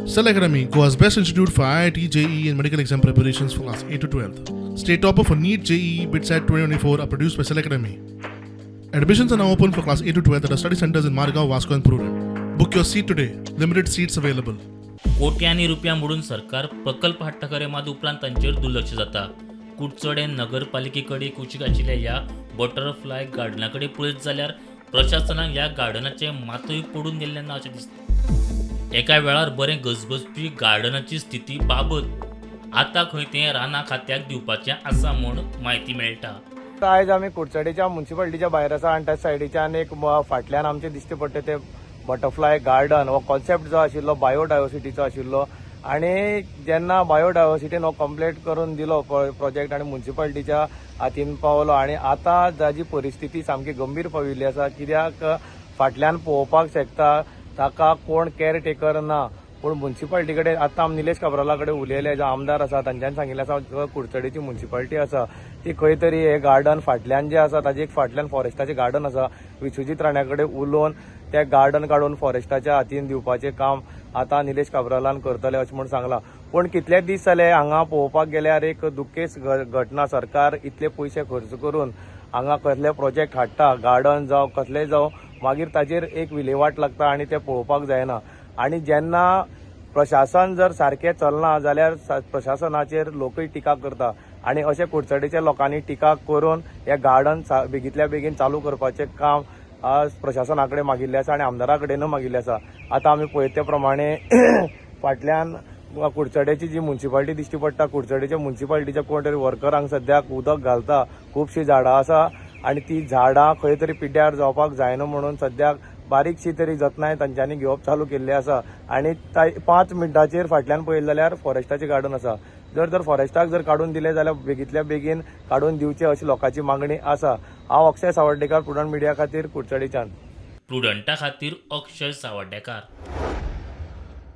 Cell Academy, Goa's best institute for IIT, JEE, and medical exam preparations for class 8 to 12. State topper for NEET, JEE, BITSAT 2024 are produced by Cell Academy. Admissions are now open for class 8 to 12 at our study centers in Margao, Vasco, and Prudent. Book your seat today. Limited seats available. कोट्यांनी रुपया मोडून सरकार प्रकल्प हाडटा खरें, मात उपरांत तांचेर दुर्लक्ष जाता. कुडचडें नगरपालिके कडेन कुशीक आशिल्ल्या ह्या बटरफ्लाय गार्डना कडेन पळयत जाल्यार प्रशासनाक ह्या गार्डनाचें मातूय पडून गेल्लें ना अशें दिसता. एका वेळार बरें गजबजपी गार्डनाची स्थिती बाबत. आतां खंय तें रानां खात्याक दिवपाचें आसा म्हूण म्हायती मेळटा. आयज आमी कुडचडेच्या मुन्सिपालिटीच्या भायर आसा आनी त्या सायडीच्यान एक फाटल्यान आमचे दिश्टी पडटा ते बटरफ्लाय गार्डन. हो कॉन्सेप्ट जो आशिल्लो बायोडायवर्सिटीचो आशिल्लो आनी जेन्ना बायोडायवर्सिटीन हो कंप्लीट करून दिलो प्रोजेक्ट आनी मुन्सिपालिटीच्या हातीन पावलो आनी आतां जाजी परिस्थिती सामकी गंभीर पाविल्ली आसा, कित्याक फाटल्यान पळोवपाक शकता ताका कोण केअर टेकर ना. पूण मुन्सिपालिटी कडेन आतां आमी निलेश काब्राला कडेन उलयले, जो आमदार आसा, तांच्यानी सांगिल्लें आसा, जो कुडचडेची मुन्सिपालिटी आसा ती खंय तरी हे गार्डन फाटल्यान जे आसा, ताजे एक फाटल्यान फॉरेस्टाचें गार्डन आसा, विश्वजीत राण्या कडेन उलोवन ते गार्डन काडून फॉरेस्टाच्या हातीन दिवपाचें काम आतां निलेश काब्रालान करतले अशें म्हूण सांगलां. पूण कितले दीस जाले, हांगा पळोवपाक गेल्यार एक दुखेस्त घटना. सरकार इतले पयशे खर्च करून हांगा कसले प्रोजेक्ट हाडटा, गार्डन जावं कसलेय जावं, मागीर ताजेर एक विलेवाट लागता आनी ते पळोवपाक जायना. आनी जेन्ना प्रशासन जर सारकें चलना जाल्यार प्रशासनाचेर लोकूय टिका करता आनी अशें कुडचडेच्या लोकांनी टिका करून हे गार्डन बेगींतल्या बेगीन चालू करपाचें काम आज प्रशासना कडेन मागिल्लें आसा आनी आमदारा कडेनूय मागिल्लें आसा. आतां आमी पळयत ते प्रमाणे फाटल्यान कुडचड्याची जी मुन्सिपालिटी दिश्टी पडटा, कुडचडेच्या मुन्सिपालिटीच्या कोण तरी वर्करांक सद्याक उदक घालता. खुबशीं झाडां आसा आनी ती झाडां खंय तरी पिड्ड्यार जावपाक जायना म्हणून सद्याक बारीकशी तरी जतनाय तांच्यांनी घेवप चालू केल्ली आसा. आनी 5 मिनटाचेर फाटल्यान पळयलें जाल्यार फॉरेस्टाचें गार्डन आसा. जर तर फॉरेस्टाक जर काडून दिलें जाल्यार बेगींतल्या बेगीन काडून दिवचें अशी लोकांची मागणी आसा. हांव अक्षय सावर्डेकार, प्रुडंट मिडिया खातीर कुडचडेच्यान. प्रुडंटा खातीर अक्षय सावर्डेकार.